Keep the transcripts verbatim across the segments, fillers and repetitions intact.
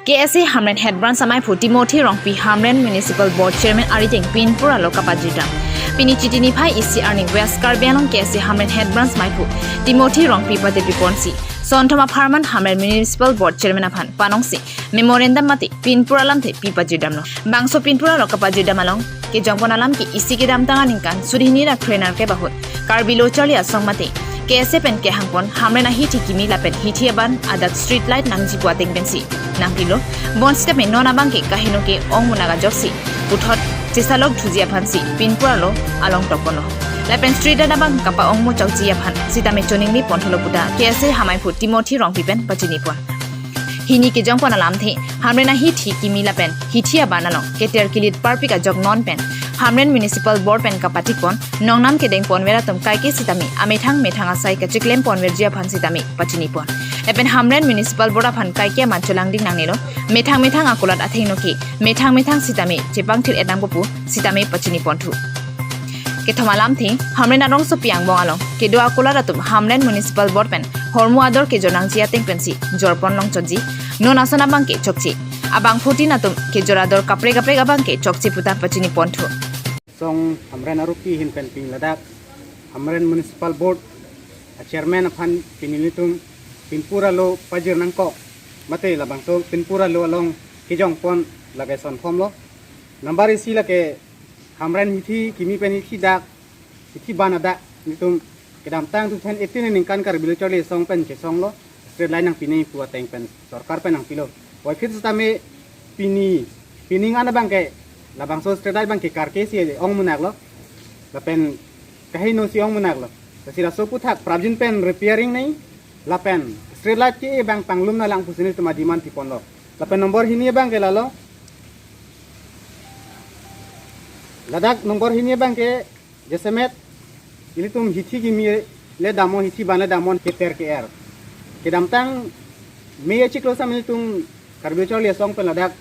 K S A Hamren Head Branch amaiphu Timothy Rongpi Hamren Municipal Board Chairman arideng Pinpur arlo kapajirdam. Pini Chiti niphai isi arni West Karbi Anglong K S A Hamren Head Branch maiphu Timothy Rongpi patepi ponsi, sonthom apharman Hamren Municipal Board Chairman aphan panongsi memorandum mate pinpur alamthe pi pajirdamlo. Bangso pinpur arlo kapajirdam along kejongpon alam ke isi kedamtang aningkan suri hini ra kre-nerkep ahut Karbi Lo Charli Asong mate K S A pen kehangpon Hamren ahithi kimi lapen hithi aban adak street light nangjipu ateng pensi nangpilo. Bonsitame non abangke kaheno ke-ong munak ajoksi puthot chesalok thuji aphansi pinpur arlo along tokponlo. Lapen street light abang kapa-ong muchokji aphan sitame choningri ponthulo puta K S A amaiphu Timothy Rongpi pen pachinipon. Hini kejongpon alamthe Hamren ahithi kimi lapen hithi aban along keter kilit parpik ajok non pen Hamren Municipal Board pen kapatikpon nongnam kedengponver atum kaike sitame amethang methang asai kacheklemponverji aphan sitame pachinipon. Lapen Hamren Municipal Board aphan kaike aman cholangding nangnelo, methang methang akulat athengno ke methang methang sitame chepangthir-et nangpo pu sitame pachiniponthu. Kethom alamthe, Hamren arongsopi angbong along kedo akulat atum Hamren Municipal Board pen hormu ador kejor nangji ateng pensi jorpon longchotji, non ason abangke chokche. Abangphutin atum kejor ador kaprek kaprek abangke chokche puta pachiniponthu. Song Hamren arupi ahin pen pini ladak Hamren Municipal Board a Chairman aphan pini nelitum pinpur arlo pajir nangkok mate labangso pinpur arlo along kejongpon lake sonthomlo. Number isi lake Hamren hithi kimi pen hithi dak, hithi ban adak nelitum kedamtang two thousand eighteen aningkan Karbi Lo Charli Asong pen chesonglo, street light nangpinang pu ateng pen sorkar pen nangpilo. Puvoiphit sitame pini, pining an abangke labangso street light abangke karke si ong munaklo. Lapen kaheno si ong munaklo. Lasi laso aphuthak prapjin pen repairing nangji, lapen street light ke abang panglum nanglang pusi nelitum ademand piponlo. Lapen number hini abangke lalo. Ladak number hini abangke jasemet ilitum hithi kimi le damnon, hithi ban le damnon keter ke-er. Kedamtang May achiklo sitame ilitum Karbi Lo Charli Asong pen ladak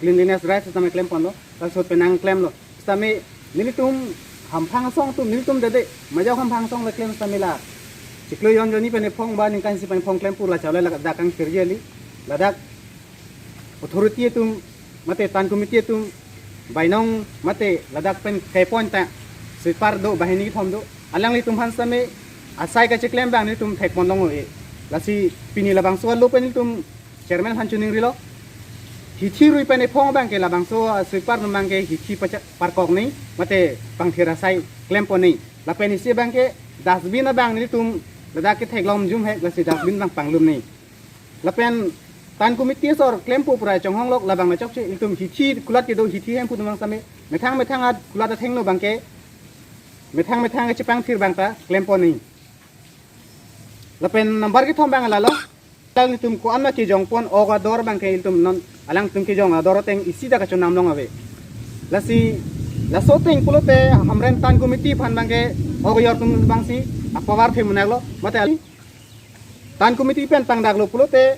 cleanliness drive sitame klemponlo, laso pen nangklemlo. Sitame nelitum hamphang asong atum, nelitum dede majau hamphang asong le klem sitame la chiklo jon jonni pen ephong ba ningkan isi pen ephong klem pu la chale ladak kangthirji kali. Ladak authority atum mate town committee atum bainong mate ladak pen kaipoin ta sweeper do, banghini kethom do, alanglitum aphan sitame asai kacheklem abang nelitum thekpon longle. Lasi pini labangso alo pen nelitum chairman aphan choningrilo. Hithi rui pen ephong abangke labangso, ah, sweeper atum abangke hithi pacha-, parkok nangji mate pangthir asai klempon nangji. Lapen isi abangke dustbin abang nelitum ladak ketheklong jum he, lasi dustbin abang panglum nangji. Lapen town committee asor klempo pura chonghonglok, labang nangchokche, ilitum hithi kulat kedo, hithi hemphu atum abang sitame methang methang akulat athengno abangke methang methang kachepangthir abang ta klempon nangji. Lapen number kethom abang lalo. Alanglitum ko-an ma kejongpon ok ador abangke ilitum non alangtum kejong ador ateng isi ta kachonam long ave. Lasi laso ateng pulote Hamren town committee aphan abangke ok ajor atum abangsi apower the munaklo, mate ali town committee pen pangdaklo pulote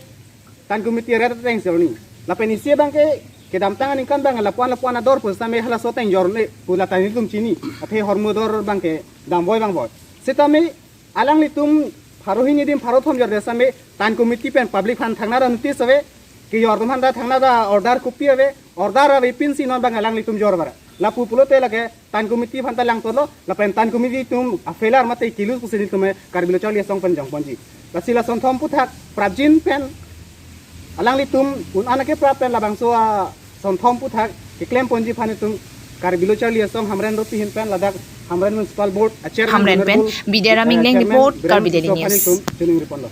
town committee aret ateng si jorni. Lapen isi abangke kedamtang aningkan abang lapuan lapuan ador pu sitame halaso ateng jorne pu lata nelitum chini. Athe hormu ador abangke damvoi vangboi. Sitame alanglitum pharo hini adim pharo thom jordet sitame town committee pen public aphan thangnat notice ave, kejor atum aphan ta thangnat order kopi ave, order avepinsi non abang alanglitum jor bara. Lapu pulote lake town committee aphan ta langtolo, lapen town committee atum a-failure mate kilu pusi nelitum Karbi Lo Charli Asong pen jongponji. Lasi la sonthom aphuthak prapjin pen alanglitum un-an akeprap pen labangso a sonthom aphuthak keklemponji aphan itum Karbi Lo Charli Asong Hamren arupi ahin pen ladak Hamren Municipal Board a chairman Hamren pen Honorable, Bidya Ram eh, Engleng Chairman report, Biren Karbi Daily Tisso aphan News. Itum choningri ponlo.